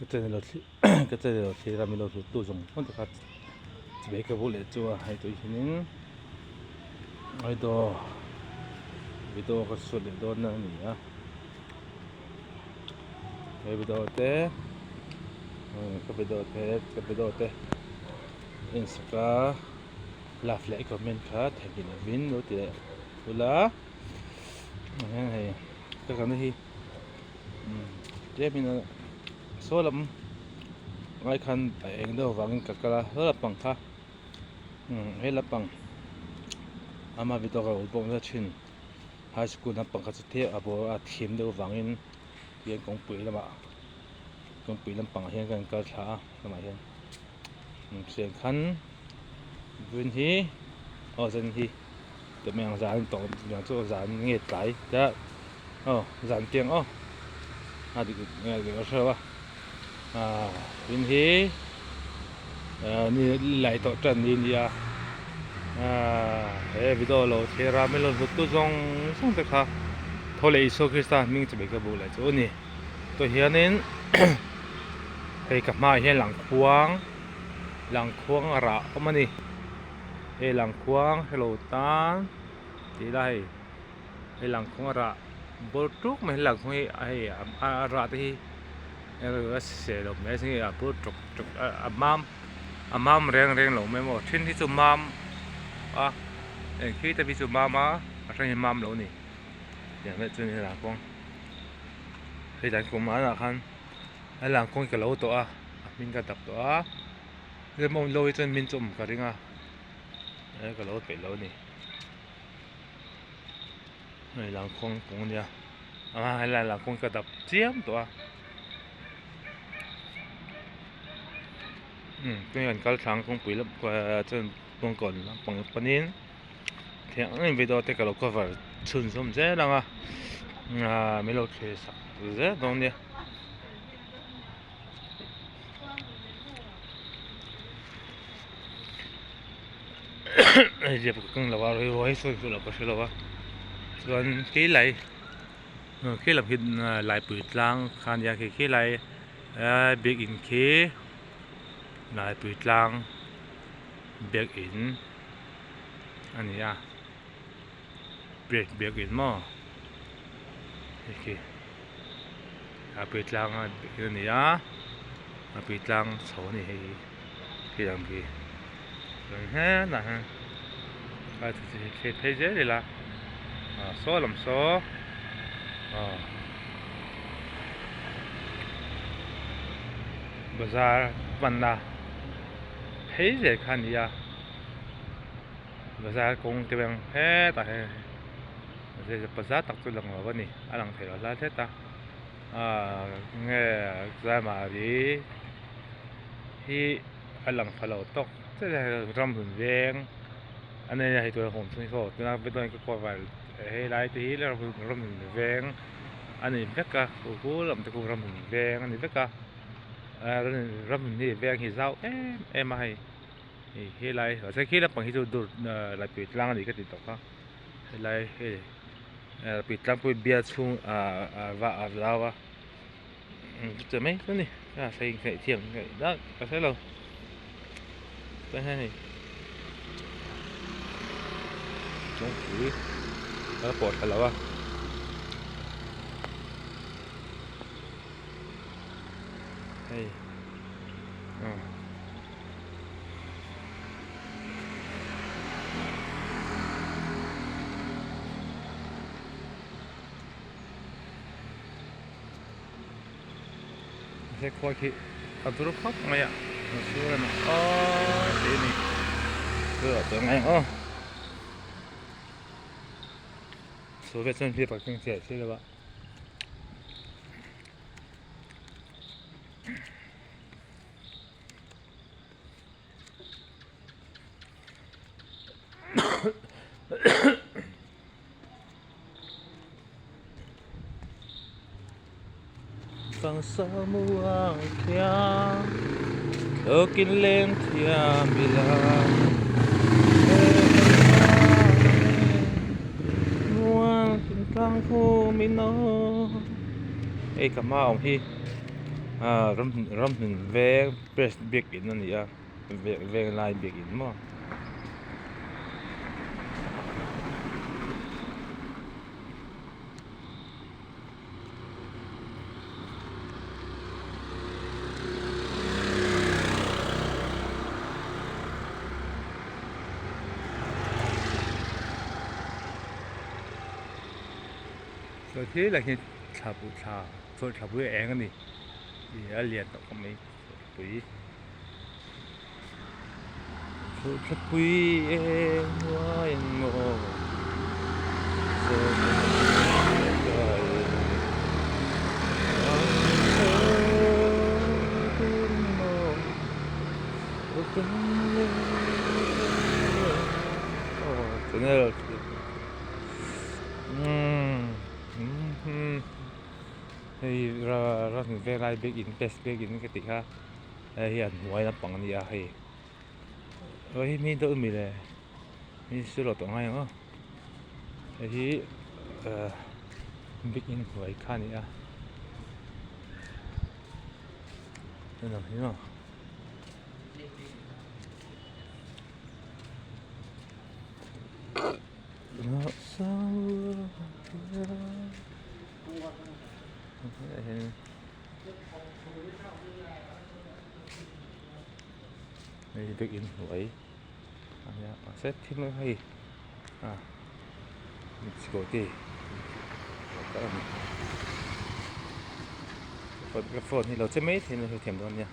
Ka channel lo thlir ka channel lo thlir a min lo hlut tu zawng zawng te kha chibai ka buk leh chu a hei tui hianin video video ka shoot leh dawn a ni a he video te ka video te ka video te en sak a love leh comment kha theihnghilh lovin lo ti leh ula hei ka kalna hi. Tlemin saw lam ngai khan a eng deuh avangin ka kal a saw lampang kha he lampang ama video ka lo pawh nasa thin high school lampang kha chu tlem a bawr a thim deuh avangin tihian kawngpui lamah kawngpui lampangah hian kan kal thla a lamah hian chutiang khan green hi aw zen hi. Tumi ang zan tawh tiang chu zan nge tlai tia aw zan tiang aw a dik nge dik a hrelo a ah tin hi ah ni lai tawh tan ni nia ah he video lo thlir a min lo hlut tu zawng zawng te kha thaw leh Isua Krista hming chi mai ka buk leh chu a ni tawh hianin hei ka hmaah hian langkhuang langkhuang a rah awm a ni. Hei langkhuang hello tan tih ila hei hei langkhuang a rah bawr tuk mai langkhuang hi hei a rah te hi a seh lo mai a a bawr tuk tuk a a mam a mam reng reng lo mai maw then hi chu mam a eng khi te hi chu mam a a then hi mam lo a ni tiang deuh chu a ni langkhuang hei langkhuang hmanah khan a langkhuang hi ka lo tawh a a hming ka dap tawh a. Lemawm lo hi chuan min chawm ka ring a e ka lo peih lo a ni hei langkawng kawng a nia a helai langkawng hi ka dap chiam tawh a umm tuna kan kal thlang kawngpui lam chuan kawngkawn lampang panin thei ang engin video te ka lo cover chhunzawm zel ang a ah min lo thlir sak zel dawn nia. Hei zep ka keng lo a ruai sawi chu lo ka hre lo a chuan khi lai khi lam khi laipui tlang kha ania khi khi lai biakin khi laipui tlang biakin a ni a biakin maw hei khi. A pui tlang a ni a a pui tlang chho a ni hei hi khi ang khi chuan hetah hian a thlir phei zel ila ah saw lam saw ah bazar panna phei zel kha a ni a bazar kawng te ang hetah hian. Bazar tak chu lang lo a ni a lang thei lo hlai hlet a ahh nge Zaimari hi a lang pha lo tawk chiah a ramhlun veng a nei a hei tuna hawm chhung hi saw tuna video in ka cover hei lai te hi ramhlun veng a ni vek a khu lam te khu ramhlun veng a ni vek a ramhlun hi veng hi zau em em a hei helai mahse khi lampang hi chu dur laipui tlang a ni ka ti tawh kha. Helai hei Pitlangpui bial chhung ah ah va a zau a chu mai chu ni a sei theih thiam theih dak ka hre lo chuan hian hei kawngpui a pawh tha lo a. Hei ah. He khuai khi a dur khawp mai a a sur a ni aw tih a ni chu a chuang ang aw chu ve chuan hliap a keng chiah chiah lo a. Pangsamuang khian thawkin leng thiam ila muang tlang khu min aw hei ka hma awm hi. Aaa ram ramhlun veng press biakin a ni a veng lai biakin maw. Chuan khi lai hi thla pui thla chawlh thla pui a eng a ni ih a lian tawh khawp mai chawlh thla pui chawlh thla pui eng uai ang maw channel. Hei ram velai bag in test bag in ka tih kha hei hi a hnuai lampang a ni a hei hei hi mi deuh a mi le mi chu lo tawh ngai ang aw hei hi ahh bag in hnuai kha a ni a en ang hi maw. Hei biak in hnuai a nia mahse thil hei ah chikawhte ka phone hi lo che mai thei in a hrethiam dawn nia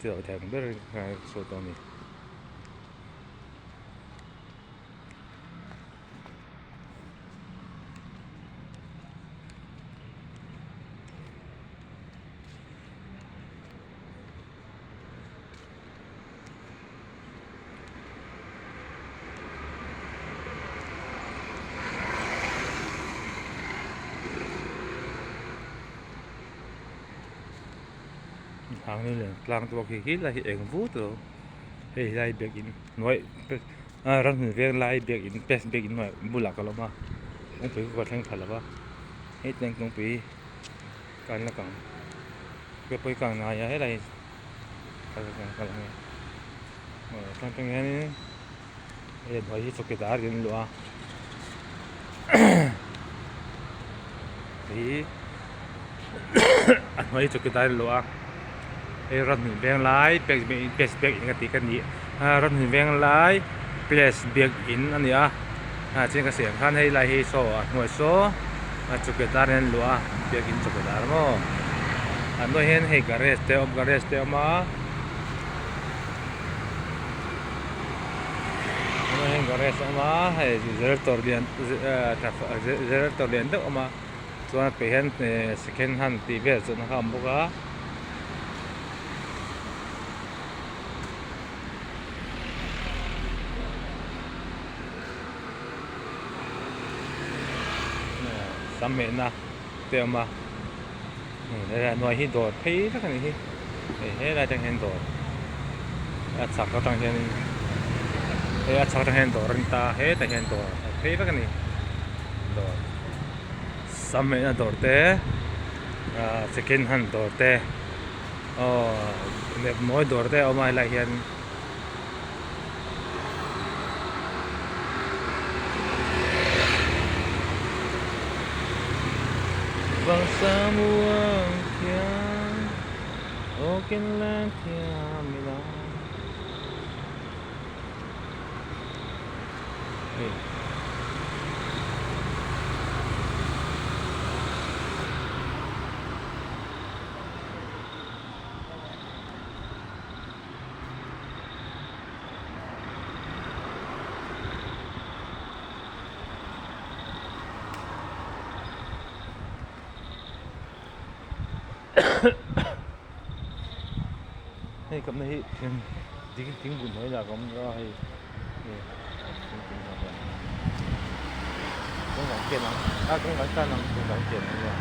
chutah thei ang ber in ka sawi dawn a ni. Hangni lian tlang te pawh khi khi lai hi eng vut alo hei helai biakin hnuai a ramhnuai veng lai biakin pes biakin hnuai bulah ka la awm a kawngpui ka thleng pha lo va hei tiang kawngpui kan la kang kawngpui kang nai a helai kal kal ang e aw tang tang hianin hei a hnuai hi chawkidar kan luah a hei a hnuai hi chawkidar an luah a hei ramhnuai veng lai place biakin a tih ka ni a ramhnuai veng lai place biakin a ni a ah chuan ka sawi ang khan hei lai hi saw a hnuai saw a chawkidar an luah a biakin chawkidar maw a hnuai hian hei garage te a awm garage te a awm a. Tunah hian garage a awm a hei generator lian generator lian deuh a awm a chuan a piah hian second hand tih vel zawrhna kha a awm bawk a. Sam mehna te a awm a helai hnuai hi dawr phei vek a nih hi hei helai atang hian dawr a chhak atang hianin hei a chhak atang hian dawr a ni ta hetah hian dawr a phei vek a ni dawr sam mehna dawr te ah second hand dawr te aw nepnawi dawr te a awm a helai hian. Hei kapna hi thing ding thing bul hnuai lah ka awm a hei thingkung hnuai ah kawng kan ken ang a kawng kan tan ang kawng kan ken ang nia.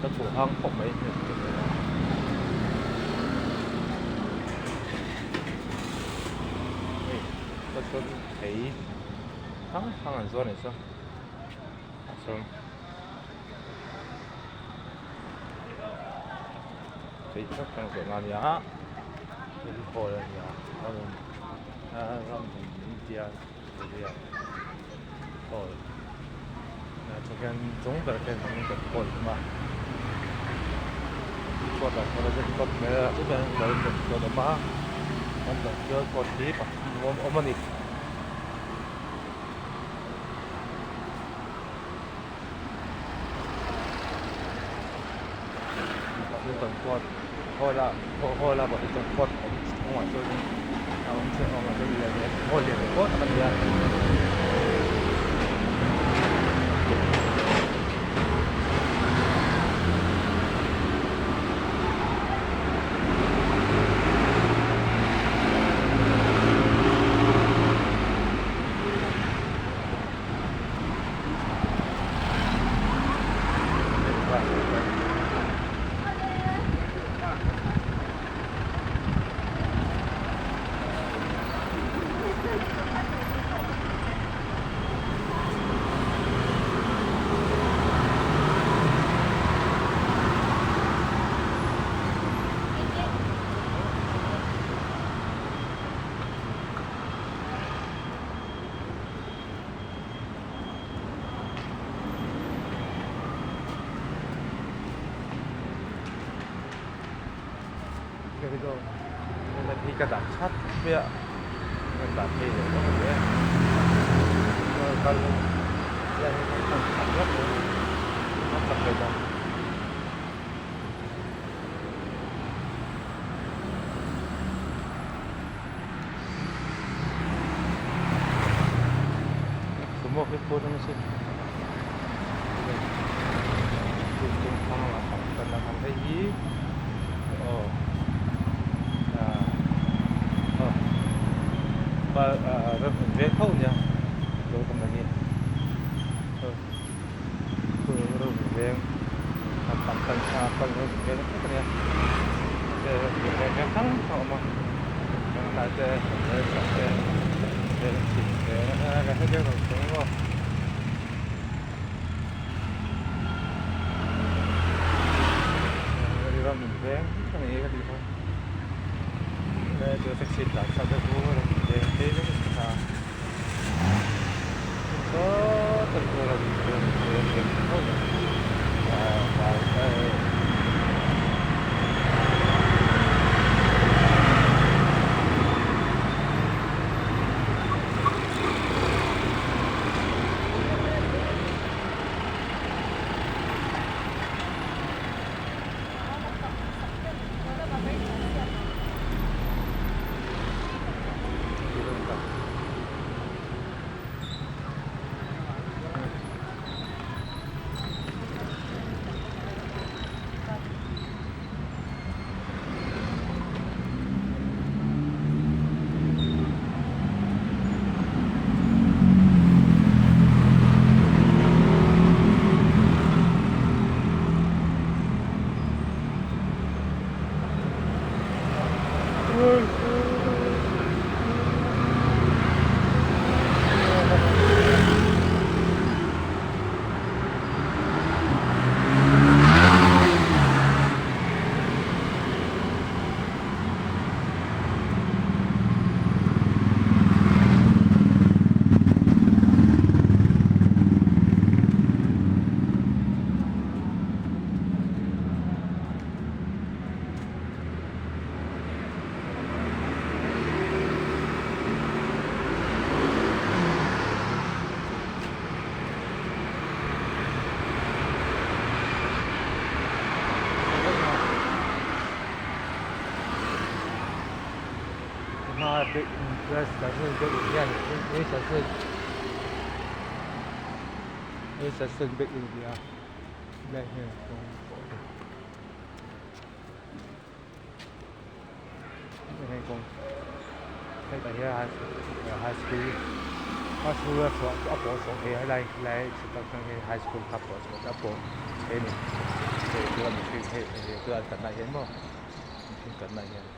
Ka thaw hang khawp mai. Hei ka chuan thei hrang hrang an zuar anih chu a chuan thei hrang hrang zawrhna a ni a hei hi hall a ni a ramhun India Hall ah khian chung ber khian kan kawl hlawm a kawt ah khuan a kawt hmel a chutah hian kawt a awm a kawt hi pathum a awm a ni. Kawt hall a hall a kawt awm chhungah chuanin a awm chhungah chuan hall lian ve pawh tak a ni a. Hi ka dah chat mai a ka dah phei leh vak a ni e kal hian an chak vak mai an chak ve ta. 怎么会做这么些？ Biakinn hian Richardson Biakinn a ni a helai hian kawng pawh a ni heng kawng hetah hian high school high school a chhuah a pawh chhuah theih a helai helai chhuk atang hian high school kha pawh chhuah a pawh theih a ni hei tuna mihring hei hei tuna an kalna ah hian maw mihring kalna ah hian.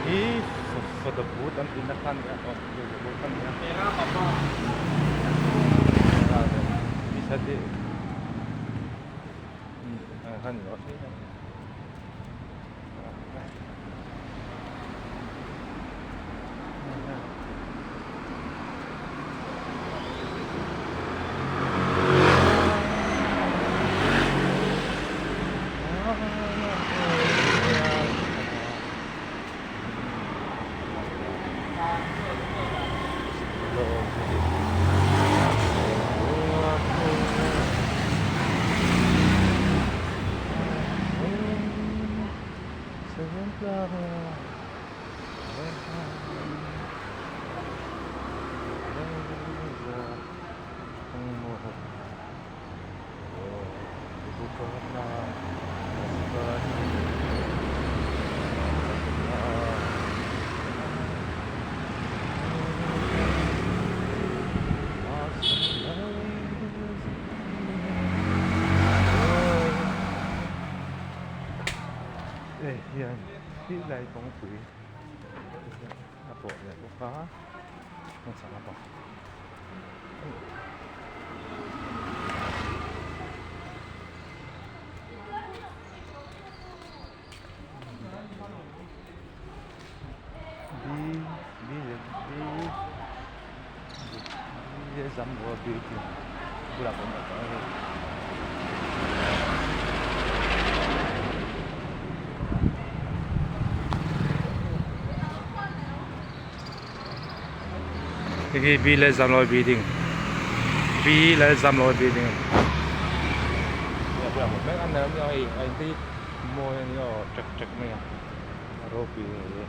Hi photo booth an tihna kha a ni a aw photo booth a ni a Hei hian khi lai kawngpui a pawh leh bawk a hmachhak a bang. Hei hi B Lalzamlawi building B Lalzamlawi building a ni mawi a ni aw ṭek ṭek mai a a ropui hle.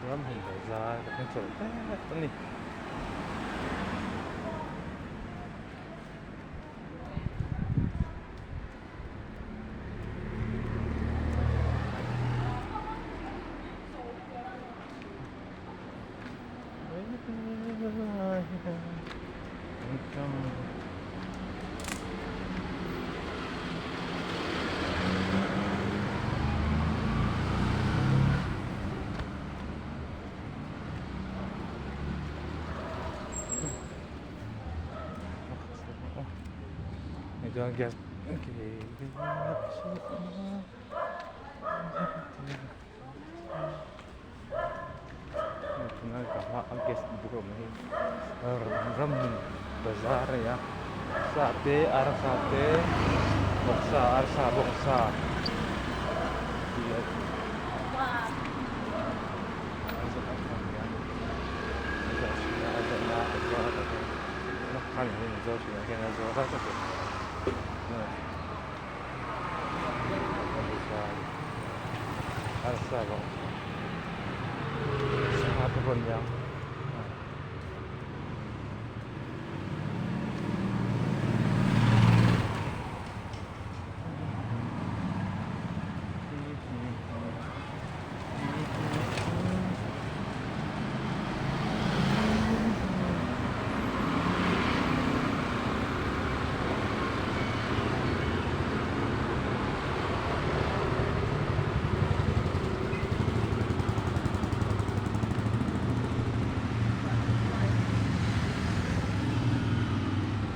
Ramhun bazar ka thleng chawlh vek a ni. Tunlai ka hma a gas buk a awm hi ramhmun bazar a ni a sa te arsa te vawksa arsa bawngsa tih a arsa bawngsa sangha te pawh an ni ang.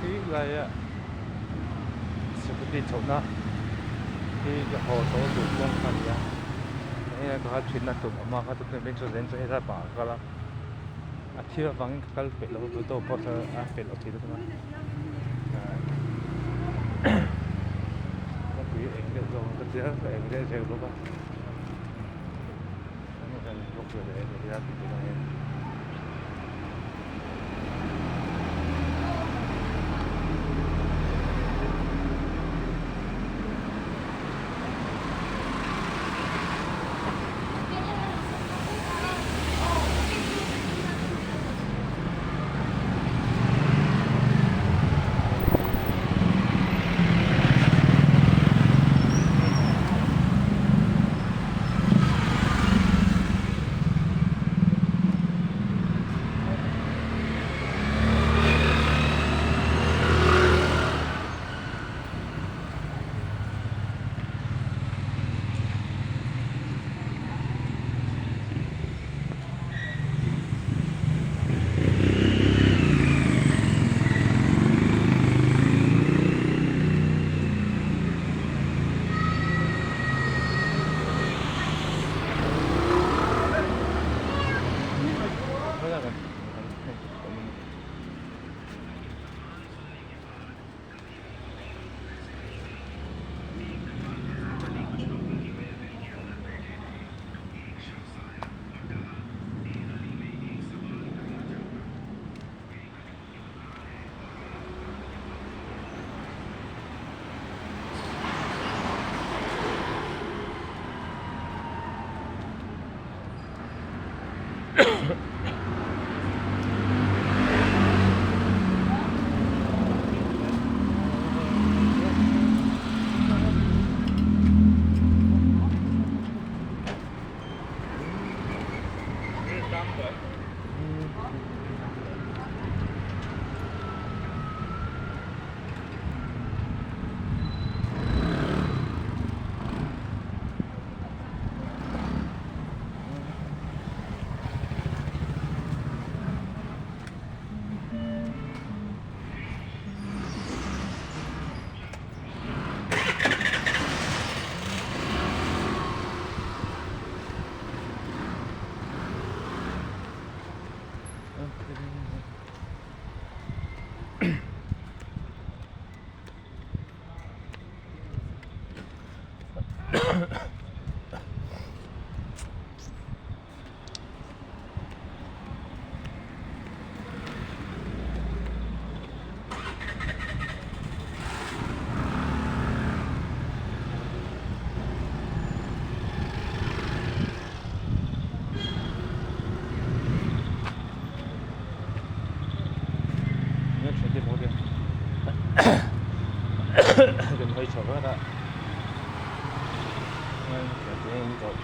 Khi laia scooty chhohna hi ka haw chho tur kawng kha a ni a hei ka kal thinna tum awm a kha chu tun chu zen chu helai pangah ka kal a a thil avangin ka kal peih lo a auto pawh a peih loh thei lutuk a. Kawngpui eng deuh zawk ang ka tia ka eng deuh zek bawk a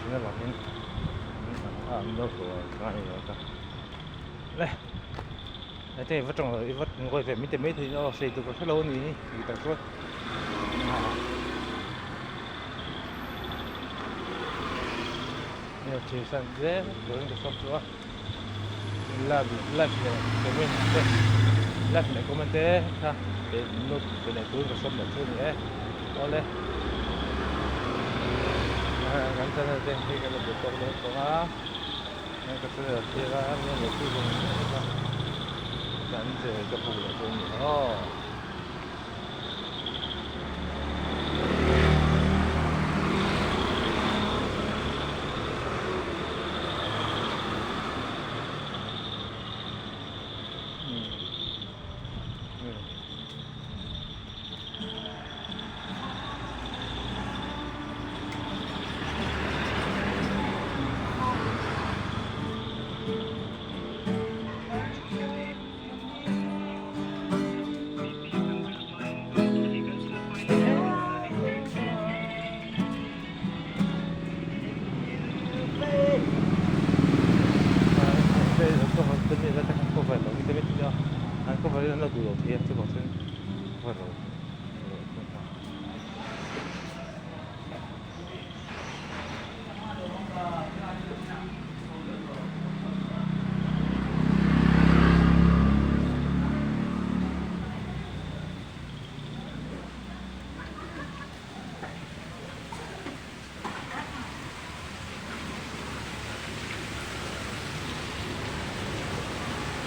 thin avangin a an lo hlawh a ngai lo ta le hete i va tawng lo i va ngawi ve min ti mai thei aw sei tur ka hrelo a ni hi tih tak chuan hei thir san zel turin ka sawm chu a like leh comment te like leh comment te kha note pe leh turin ka sawm leh chu a ni e awle kan channel te hei kan la duh tawk dawn tawh a ka channel a thlir a mi an lo thlir zawng zawng a kan che ka buk leh chu a ni aw.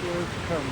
Welcome.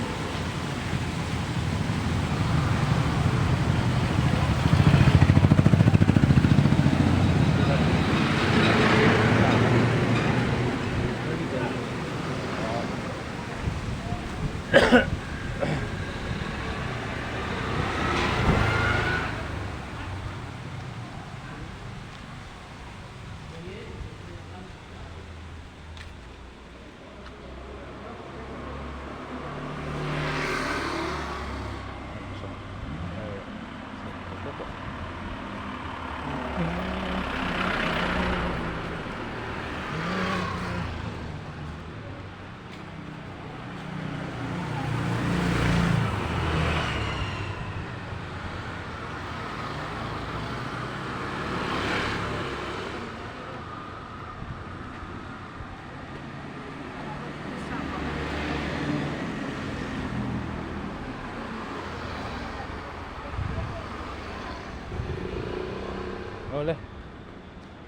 Awle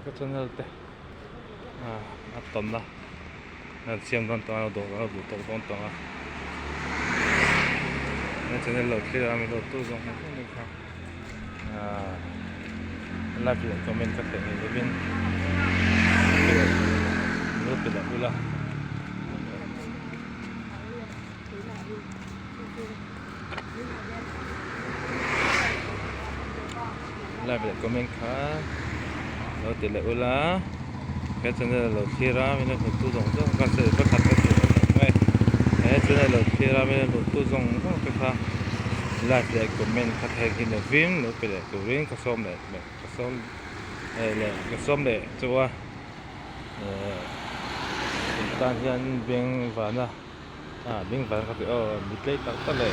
ka channel te a tawn a an siam dawn tawng a dawh a duh tawk dawn tawng a he channel lo thlir a mi lo tu zawng zawng te kha like leh comment ka theih ngei lovin lo pe leh ula. Like leh comment kha lo ti leh ula he channel lo thlir a min lo hmu tu zawng zawng kha pakhat ka tih mai he channel lo thlir a min lo hmu tu zawng zawng te kha like leh comment kha thei hi lovin lo pe leh turin ka sawm leh ka sawm leh ka sawm leh chu a eh tan hian beng vana. Ah beng vang ka ti aw mit tlei tak tak leh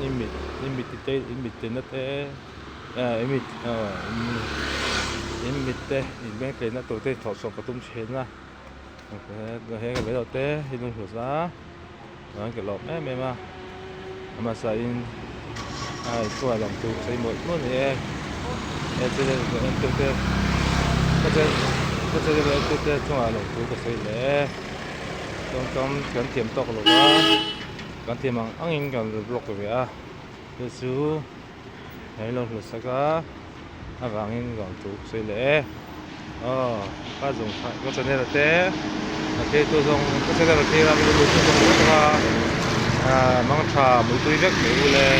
i mit i mit ti tlei i mit tleina te ah i mit aw i mit te in beng tleina tur te thawh chhuah ka tum thin a he ka vei lo te hi lung hlut a chuan ka lawm em em a a hmasa in a inchhungah lang tur ka sawi mawlh mawlh a ni e he channel en tu te ka channel en tu te chungah lang tur ka sawi leh e. Tawngkam kan thiam tawk lo va, kan thiam ang angin kan vlog ve a, chu chu hei lo hlut sak a, avangin ruang thu ka sawi leh e, aw ka zawng kha ka channel te a theitu zawng ka channel a thlir a mi lut zawng zawng a, ah mangtha mutui vek mai ule.